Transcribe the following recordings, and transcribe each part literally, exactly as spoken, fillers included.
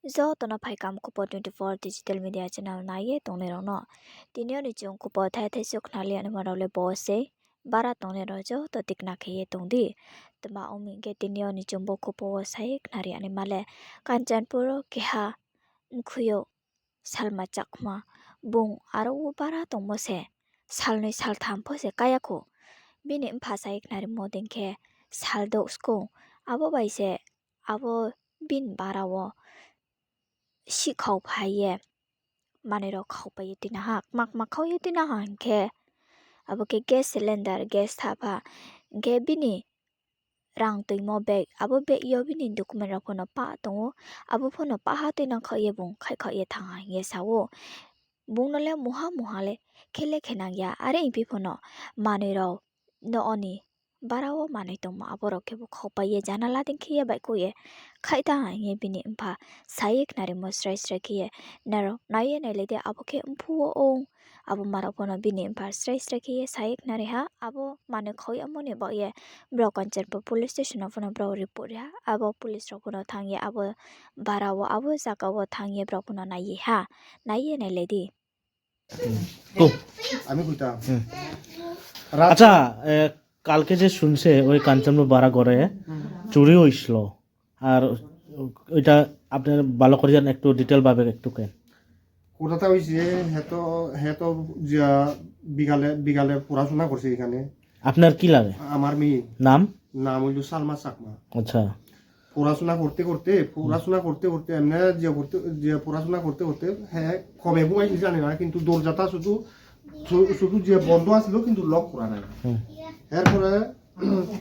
Joto no phaikam Khupo twenty four digital media channel nai ye tongnai rao no. Tini yo ni chung Khupo thai thai sukhnali anima rao le bo sei. Bara tongnai rao joto tikna khe ye tong di. Tma ong mi khe tini yo ni chung bo Khupo wo sai khnari anima le Kanchanpur wo keha mkhui yo Salma Chakma. Bung aro wo bara tongmo se salnoi saltham pho se kaya kho. Bini mpha sai khnarimo dei khe sal douh skung. Abo bai se abo bini bara wo sihkhau phai ye manoi rao khaupai ye tuina ha, kma kma khau ye tuina ha hing khe, abo khe gas cylinder, gas thapha, hing khe bini rang tuimo bag, abo bag yo bini document rao pho no pah tong ou, abo pho no pah ha tuinang khaoh ye bung khaihkhaoh ye thanng ha hing ye sa ou. Bung no le mungha mungha le khe le khe nang ya, are ongphi pho no manoi rao no oni bara wo manoi tongmo abo rao khe bo khaupai ye janala dei khe ye baihkhouh ye khaih tha hing ye bini mpha sa ye khnarimo srai srai khe ye. Nrao nai ye nailai di, abo khe mphuh wo ong. Abo ma rao pho no bini mpha srai srai khe ye sa ye khnari ha, abo manoi khauh yamo ni baoh ye brao Kanchanpur police station wo pho no brao report ri ha, abo police rao pho no thanng ye abo bara wo abo zaga wo thanng ye brao pho no nai ye ha, nai ye nailai di. আমি কইতাম। রাত আচ্ছা, এ, কালকে যে শুনছে ওই কাঞ্চনপুর বারাঘরে চুরি হয়েছিল, আর ওইটা আপনার ভালো করে জানেন, একটু detail ভাবে একটু কেন? ওটা তো হয়েছে, হে তো, হে তো যে বিকালে, বিকালে পড়াশোনা করছে এখানে। আপনার কি লাগে? আমার মেয়ে। নাম? নাম হইল সালমা চাকমা। আচ্ছা। পড়াশোনা করতে করতে, পড়াশোনা করতে করতে, এমনি যে করতে, যে পড়াশোনা করতে করতে, হ্যাঁ, কবে ঘুমাইছে জানি না, কিন্তু দরজাটা শুধু, শু-, শুধু যে বন্ধ আছিল, কিন্তু লক করা নাই। হুম। এরপরে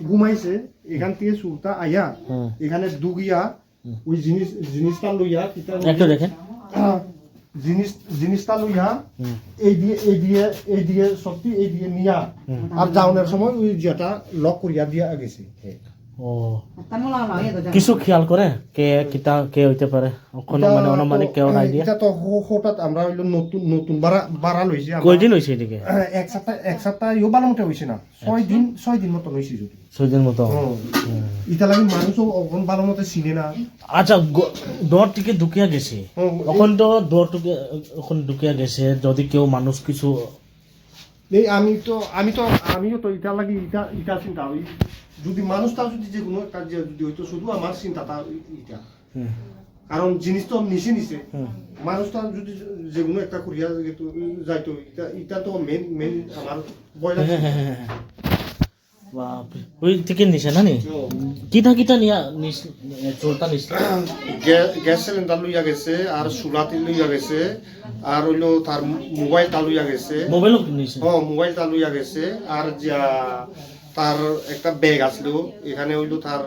ঘুমাইছে, এখান থেকে চুরটা আইয়া, হুম। এখানে ঢুকিয়া, হুম। ওই জিনিস, জিনিসটা লইয়া, কিতা একটু দেখেন। জিনিস, জিনিসটা লইয়া, হুম। এই দিয়ে, এই দিয়ে, এই দিয়ে, সত্যি এই দিয়ে নিয়া, হুম। আর যাওনের সময় ওই যেটা লক করিয়া দিয়া গেছে। ও। কিছু খেয়াল করে? কে, কিতা, কে হইতে পারে? কোনো এটা মানে তো, অনুমানিক কেউ আইডিয়া? এটা তো হ-, হঠাৎ আমরা হইলো নতুন, নতুন বাড়া, বাড়া লইছি আমরা। কয়দিন হইছে এদিকে? এক সপ্তাহ, এক সপ্তাহ ইও ভালো মতো হইছে না। ছয় দিন, ছয় দিন মতো হইছে যদি। ছয় দিন মতো? হুম। হুম। এটা লাগে মানুষও এখন ভালো মতো চিনে না। আচ্ছা, গ-, ডর থেকে ঢুকিয়া গেছে। হুম। এখন তো ডর থেকে, এখন ঢুকিয়া গেছে, যদি কেউ মানুষ কিছু এই আমি তো, আমি তো, আমিও তো এটা লাগি, এটা, এটা চিন্তা, ওই যদি মানুষটা যদি যে কোনো একটা যে যদি হইতো, শুধু আমার চিন্তাটা ওই, এটা। হুম। কারণ জিনিস তো নিচে নিচে। হুম। মানুষটা যদি যে কোনো একটা করিয়া যেত, যাইতো, এটা, এটা তো মেইন, মেইন আমার ভয় লাগছে। হ্যাঁ, হ্যাঁ, হ্যাঁ, হ্যাঁ। বাপরে, ওই থেকে নিছে না নি? হুম। কিতা কিতা নিয়া নিস-, এ, চোরটা নিছে? গ্যা-, গ্যাস সিলিন্ডার লইয়া গেছে, আর চুলাটি লইয়া গেছে, আর হইলো তার মোবাইলটা লইয়া গেছে। মোবাইলও নিছে? হ্যাঁ, মোবাইলটা লইয়া গেছে, আর যা তার একটা ব্যাগ আছিল, এখানে হইলো তার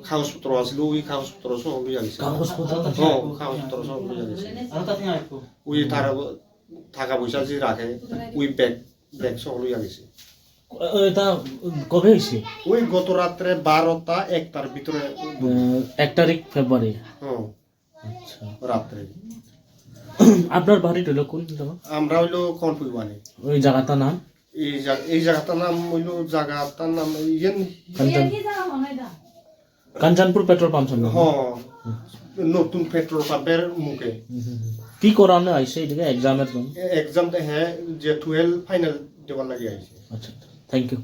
কাগজপত্র আছিল, ওই কাগজপত্র সহ লইয়া গেছে। কাগজপত্র? হ্যাঁ, কাগজপত্র সহ লইয়া গেছে। ওই তার টাকা পয়সা যে রাখে, ওই ব্যাগ, ব্যাগ সহ লইয়া গেছে। এটা কবে হয়েছে? ওই গত রাত্রে বারোটা একটার ভিতরে। উম, এক তারিখ ফেব্রুয়ারি। হ্যাঁ। আচ্ছা। রাত্রে। আপনার বাড়িটা হলো কোন জায়গা? আমরা হইলো কনপুইবানি। ওই জায়গাটার নাম? এই জা-, এই জায়গাটার নাম হইলো, জায়গাটার নাম ইয়েন কাঞ্চন-, কাঞ্চনপুর পেট্রোল পাম্প সামনে। হ্যাঁ, নতুন পেট্রোল পাম্পের মুখে। হুম, হুম, হুম। কি করানো আইছে এদিকে এক্সামের জন্য? এ-, এক্সাম তো হ্যাঁ, যে টুয়েলভ ফাইনাল দেবার লাগি আইছে। আচ্ছা, আচ্ছা। Thank you।